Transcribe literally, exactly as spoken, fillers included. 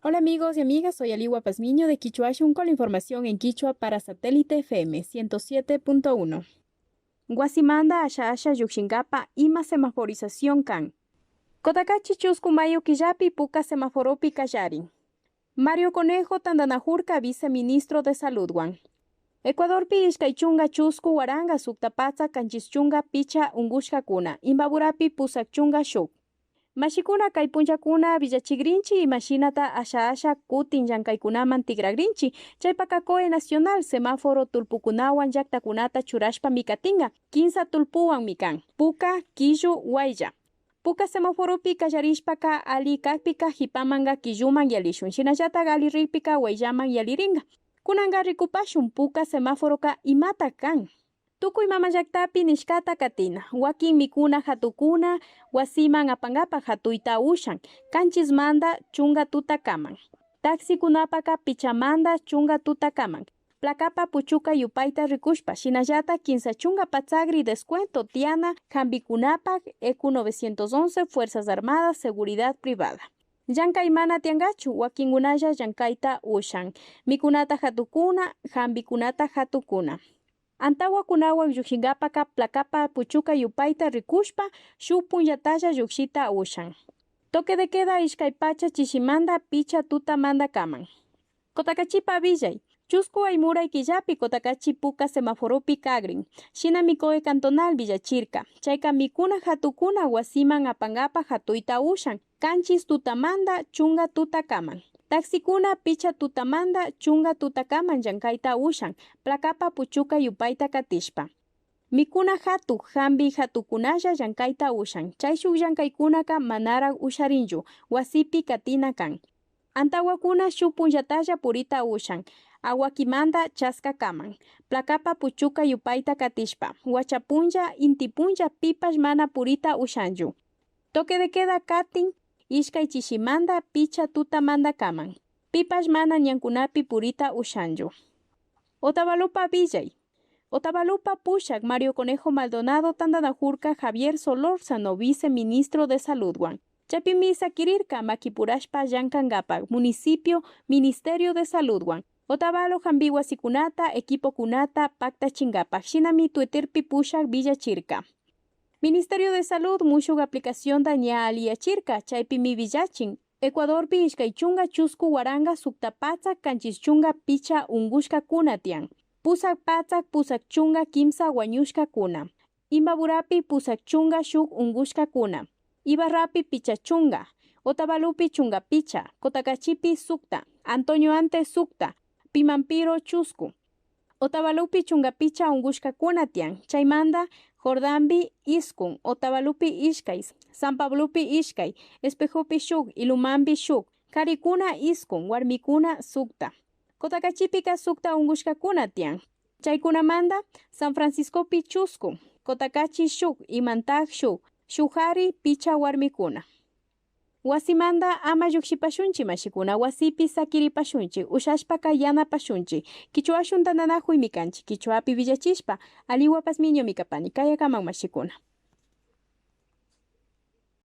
Hola amigos y amigas, soy Aliwa Pazmiño de Kichwashun con la información en kichwa para Satélite F M ciento siete punto uno. Wasimanda asha asha llukshinkapa ima semaforización kan. Cotacachi chusku mayo killapi puka semaforopi kallarin. Mario Conejo tantanajurka viceministro de Saludwan. Ecuadorpi ishkay chunka chusku waranka sukta patsak kanchis chunka pichka unkushkakuna, Imbaburapi pusak chunka shuk. Mashikuna, kay punllakuna willachigrinchi imashinata asha asha kutin llankaykunaman tikragrinchi. Chaypaka COE Nacional semáforo tullpukunawan llaktakunata churashpami katinka, kinsa tullpuwanmi kan, puka, killu, waylla. Puka semaforopi kallarishpaka ali kakpika jipamanka killuman yalishun, shinallatak ali rikpika wayllaman yalirinka. Kunanka rikupashun puka semaforoka imata kan. Tukuy mama llaktapi nishkata katina, wakin mikuna jatukuna wasiman apankapa jatuyta ushan, kanchismanda chunka tutakaman. Taxikunapaka pichamanda chunka tutakaman. Placapa puchuka yupayta rikushpa, shinallatak kinsa chunka patsagri descuento tiana jambikunapak, E Q novecientos once, Fuerzas Armadas, Seguridad Privada. Llankay mana tiankachu, wakinkunalla llankayta ushan. Mikunata jatukuna, jambikunata jatukuna. Antawakunawan llukshinkapaka placapa puchuka yupayta rikushpa, shuk punllatalla llukshita ushan. Toque de queda ishkay pacha chishimanda picha tutamandakaman. Cotacachipa willay. Chusku aymuray killapi Cotacachi puka semaforopi kagrin. Shinami COE cantonal willachirka. Chayka mikuna jatukuna wasiman apankapa jatuyta ushan, kanchis tutamanda chunka tutakaman. Taxikuna picha tutamanda chunka tutakaman llankayta ushan, placapa puchuka yupayta katishpa. Mikuna jatuk, jambi jatukunalla llankayta ushan. Chayshuk llankaykunaka manarak usharinchu, wasipi katina kan. Antawakuna shuk punllatalla purita ushan, awakimanda chaskakaman, placapa puchuka yupayta katishpa, wacha punlla, inti punlla pipash mana purita ushanchu. Toque de queda katin ishkay chishimanda picha tutamandakaman. Pipash mana ñankunapi purita ushanchu. Otavalopa willay. Otavalopa pushak Mario Conejo Maldonado tantanajurka Javier Solórzano viceministro de Saludwan. Chaypimi sakirirka makipurashpa llankankapak municipio Ministerio de Saludwan, Otavalo jambi wasikunata, equipokunata paktachinkapak. Shinami Twitterpi pushak willachirka. Ministerio de Salud mushuk aplicacionta ña aliyachirka, chaypimi willachin, Ecuadorpi ishkay chunka chusku waranka sukta patsak kanchis chunka picha unkushkakuna tiyan. Pusak patsak, pusak chunka kimsa wañushkakuna. Imbaburapi pusak chunka shuk unkushkakuna. Ibarrapi picha chunka. Otavalopi chunka picha. Cotacachipi sukta. Antonio Antes sukta. Pimampiro chusku. Otavalopi chunka picha unkushkakuna tiyan. Chaymanda Jordambi iskun, Otavalopi ishkay, San Pablopi ishkay, Espejopi shuk, Ilumambi shuk, karikuna iskun, warmikuna sukta. Cotacachipika sukta unkushkakuna tiyan. Chaykunamanda San Franciscopi chusku, Cotacachi shuk, Imantak shuk, shuk kari picha warmikuna. Wasimanda ama llukshipashunchi mashikuna, wasipi sakiripashunchi, ushashpaka yanapashunchi. Kichwashun tantanakuymi kanchi, kichwapi willachishpa, aliwapas miñumi kapani, kayakaman mashikuna.